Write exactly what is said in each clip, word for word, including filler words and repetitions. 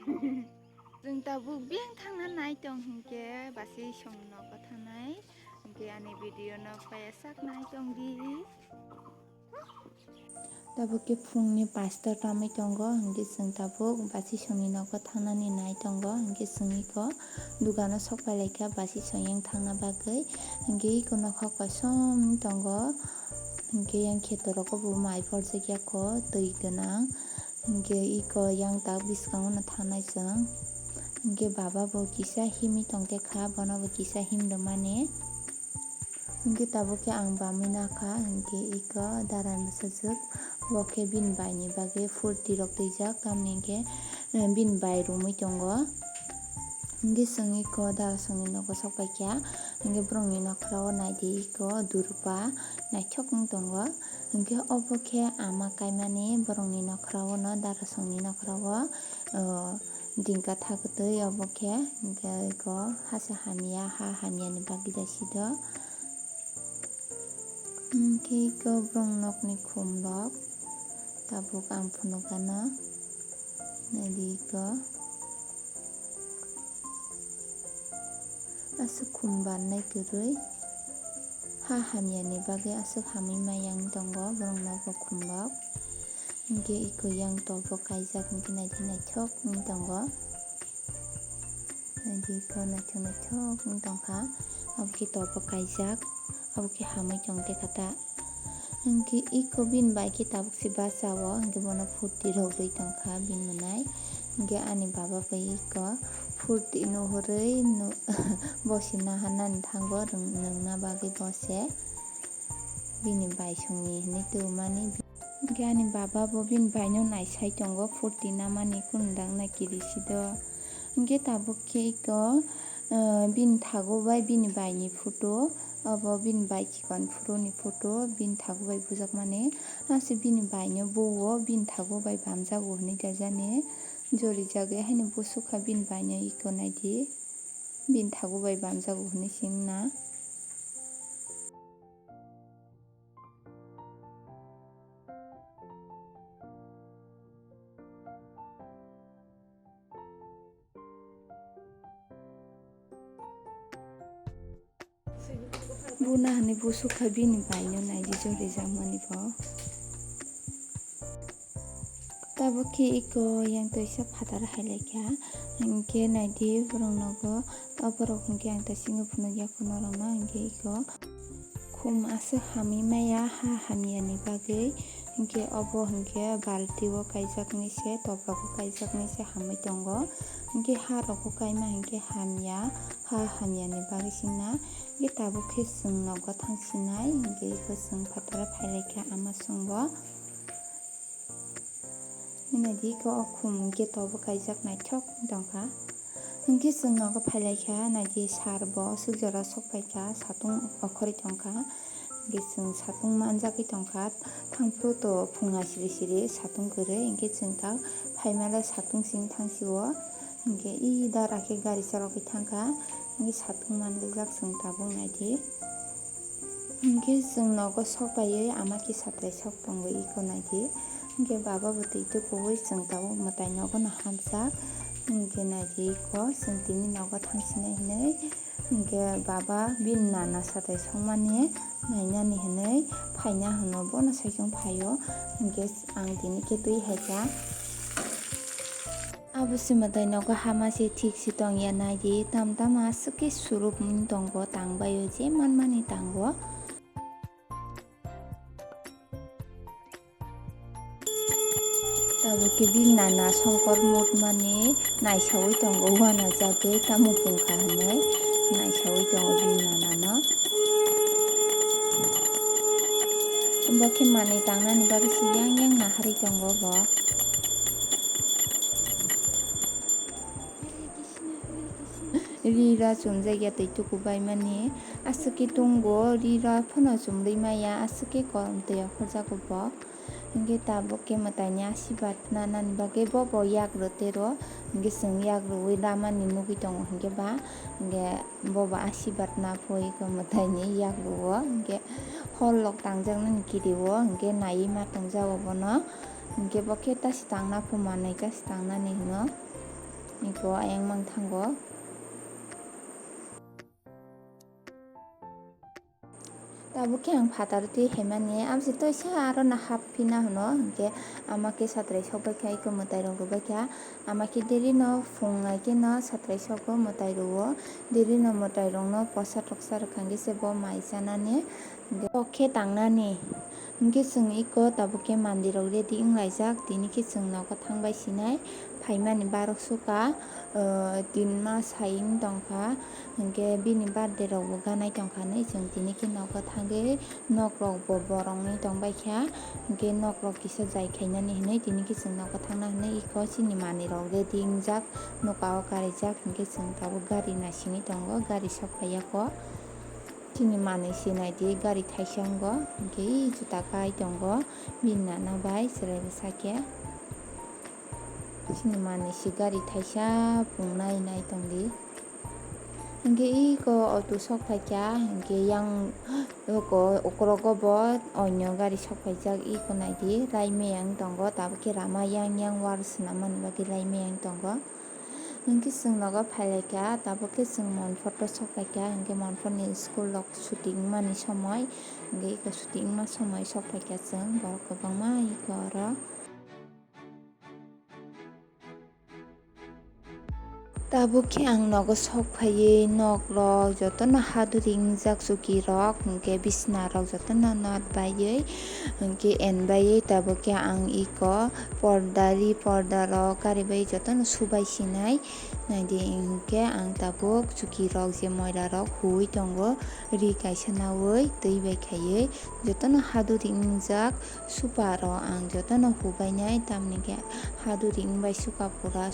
Chwng tabuk biyang thangna nai tong hinkhe basi songni nogo thangnai. Hinkhe ani video no paya sak nai tong di. Tabuk khe phungni paista tamwi tongo, hinkhe chwng tabuk basi songni nogo thangnani nai tongo, hinkhe chwng iko dugano sok pai laikha basi song yang thangna bagwi, hinkhe iko nokhok kosom wng tongo, hinkhe yang kheto rogo bo mai porjak ya kho twi gwnang, hinkhe iko yang tak bwskango no thangnai chwng, hinkhe baba bo kisa himwi tongte kha, bono bo kisa him rwmani. Hinkhe tabuk khe ang bamwi nakha, hinkhe iko dara mwsajwk, bo khe bini baini bagwi phurti rok twijak, tamni hinkhe, eh, bini bai romwi tongo. Hinkhe chwng iko dara songni nogo sok paikha, hinkhe borokni nokhrao naidi iko durpa naithok wng tongo. Hinkhe obo khe ama kaimani borokni nokhrao no dara songni nokhrao, oh, Dingka tha kwtwi obo khe, hinkhe iko hasa hamya, ha hamyani bagwi jasido. Hinkhe iko borok nokni khum rok tabuk ang phunukgano. Naidi iko aswk khum bannai kwrwi, ha hamyani bagwi aswk hamwi maya wng tongo borok nogo khum rok. Hinkhe iko yang tobo kaijak hinkhe naidi naithok wng tongo. Naidi iko naithok naithok wng tongkha. Abo khe tobo kaijak. Abo khe hamwi tongte kha ta. Hinkhe iko bini bai khe tabuk se bacha o. Hinkhe bono phurti rogwi tongkha bini mwnai. Hinkhe ani baba bai iko phurti nuhurwi nu-, bosi naharnani thango nwng-, nwngna bagwi bose. Bini bai songni hinwi tubumani. Hinkhe ani baba bo bini baino naisai tongo, phurti namani kunu dang na kirisido. Hinkhe tabuk khe iko, eh, bini thago bai bini baini photo, obo bini bai chikon phuruni photo, bini thago bai bujakmani. Ase bini baino buo bini thago bai bamjago hinwi kajani. Jorijagwi haino busukha bini baino iko naidi. Bini thago bai bamjago hinwi singna. Buna hinwi busukha bini baino naidi jorijakmani bo. Tabuk khe iko yang toisa phatar hai laikha, hinkhe naidi borok nogo, o borok hinkhe ang ta singo phunukya kho norokno, hinkhe iko khum aswk hamwi maya ha hamyani bagwi, hinkhe obo hinkhe balti o kaijaknai se, toprak o kaijaknai se hamwi tongo, hinkhe ha rok o kaima hinkhe hamya, ha hamyani bagwi singna, hinkhe tabuk khe chwng nogo thang sinai, hinkhe iko chwng phataro phai laikha ama chwngbo. Naidi khe o khum hinkhe tobo kaijak naithok wng tongkha. Hinkhe chwng nogo phailaikha, naidi sir bo aswk jora sok paikha, satung okhorwi tongkha. Hinkhe chwng satung manjagwi tongkha, thangphuru to phunga siri siri satung kwrwi, hinkhe chwng ta phaimale satung simi thangsio. Hinkhe i dara khe gari chalogwi thangkha, hinkhe satung manjak chwng tabuk naidi. Hinkhe chwng nogo sok paiwi ama kisa tai sok tongo iko naidi. Hinkhe baba bo twi tukuwi chwng tabuk mwtai nogono hamjak. Hinkhe naidi iko chwng tini nogo thangsinai hinwi. Hinkhe baba bini nana satai songmani nainani hinwi phaina hwno bono saichung phaio. Hinkhe ang tini khe twi haikha. Abo se mwtai nogo hama se thik se tongya naidi, tam tam aswk khe surup wng tongo, tangbaio je manmani tango. Tabuk khe bini nana songkor mutmani naisaui tongo, uanajagwi tamo pungkha hinwi naisaui tongo bini nanano. Bo khe manwi tangnani bagwi se yang yang naharwi tongo bo. Rira chumjakya twi tukubaimani, aswk khe tongo, rira phano chumrwi maya, aswk khe korom twi okhorjago bo. Hinkhe tabuk khe mwtaini asibad nanani bagwi bo bo yak rw tero, hinkhe chwng yak rwui ramani nugwi tongo hinkhe ba, hinkhe bo bo asibad naphoi eko mwtaini yak rwo, hinkhe hor lok tangjaknani kirio, hinkhe naiwi ma tongjago bono, hinkhe bo khe tasi tangna pho manwi tasi tangnani hino. Iko ayang mang thango. Tabuk khe ang phataro twi haimani, amsi toisa aro no hap phina hwno, hinkhe ama khe satrai sok bai kha, iko mwtai rok rw bai kha. Ama khe diri no phung ai khe no satrai sogo mwtai rw o, diri no mwtai rok no posa toksa rwkha hinkhe se bo mai chanani, hinkhe kok khe tangnani. Hinkhe chwng iko tabuk khe mandirok ready wnglaijak, tini khe chwng nogo thangbai sinai, phaimani barok suka, ah, tin mas hai wng tongkha, hinkhe bini birthday rokbo ganai tongkha hinwi chwng tini khe nogo thangwi nokrokbo borokni tongbaikha, hinkhe nokrok kisa jai khainani hinwi tini khe chwng nogo thangna hinwi iko chini manwirok ready wngjak, noka o karijak, hinkhe chwng tabuk gari naisingwi tongo, gari sok phaiya kho. Chini manwi se naidi gari thaisa wngo, hinkhe ei juta kai tongo, bini nana bai chwrai bwsa khe. Chini manwi se gari thaisa pung nai nai tongdi. Hinkhe iko auto sok phaikha, hinkhe yang oko, okrogo bo onyo gari sok phaijak, iko naidi, lai meyang tongo, tabuk khe rama yang yang war swnam mani bagwi lai meyang tongo. Hinkhe chwng nogo phailaikha, tabuk khe chwng Monphoto sok phaikha, hinkhe Monphot ni school rok suti wngmani somoi, hinkhe iko suti wngma somoi sok phaikha chwng, borok kwbangma iko oro. Tabuk khe ang nogo sok phaiwi nok rok jotono haduri wngjak, chuki rok hinkhe bisna rok jotono not baiwi hinkhe en baiwi tabuk khe ang iko porda ri porda rok karibai jotono subai sinai naidi hinkhe ang tabuk chuki rok je moila rok huwi tongo ri kaisa nawi twi bai khaiwi jotono haduri wngjak. Supa rok ang jotono hubainai, tamni khe haduri wngbai suka pura.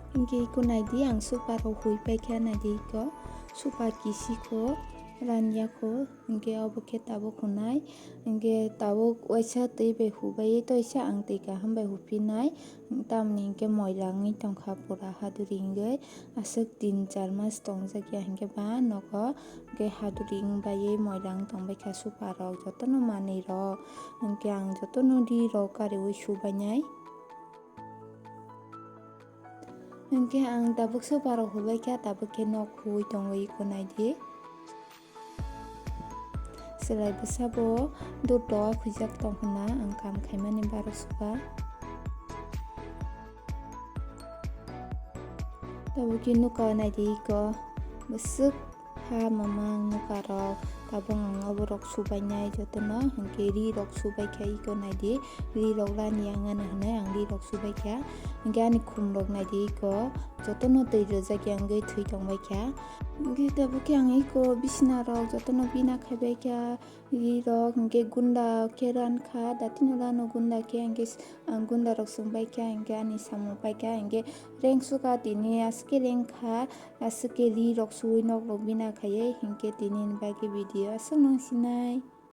Hinkhe iko naidi, ang supa rok hui paikha, naidi iko supa kisikho, ranyakho. Hinkhe obo khe tabuk hwnai, hinkhe tabuk waisa twi bai hubai toisa ang twi kaham bai huphinai, tamni hinkhe moila wngwi tongkha pura haduri wngwi, aswk tin char mas tongjakya hinkhe ba nogo hinkhe haduri wngbai moila wng tongbaikha supa rok jotono manwi rok, hinkhe ang jotono ri rok kariwi subainai. Hinkhe ang tabuk supa rok hubaikha, tabuk khe nok huwi tongo iko naidi. Chwrai bwsa bo durto khwijak tong hwnna ang kam khaimani barok suka. Tabuk khe nuka naidi iko bwswk ha mamang nuka rok tabuk ang oborok subainai jotono hinkhe ri rok subaikha iko naidi ri rok rani yang ano hinwi ang ri rok subaikha hinkhe ani khum rok naidi iko jotono twi rwjak yang wngwi thwi tongbaikha hinkhe tabuk khe ang iko bisna rok jotono bina khaibaikha. Ri rok hinkhe gunda khe rankha, datino rano gunda khe hinkhe s-, ang gunda rok swngbaikha hinkhe ani samung paikha hinkhe rengsuka tini aswk khe rengkha, aswk khe ri rok suwi nok rok bina khaiwi hinkhe tini ni bagwi video aswk nung sinai.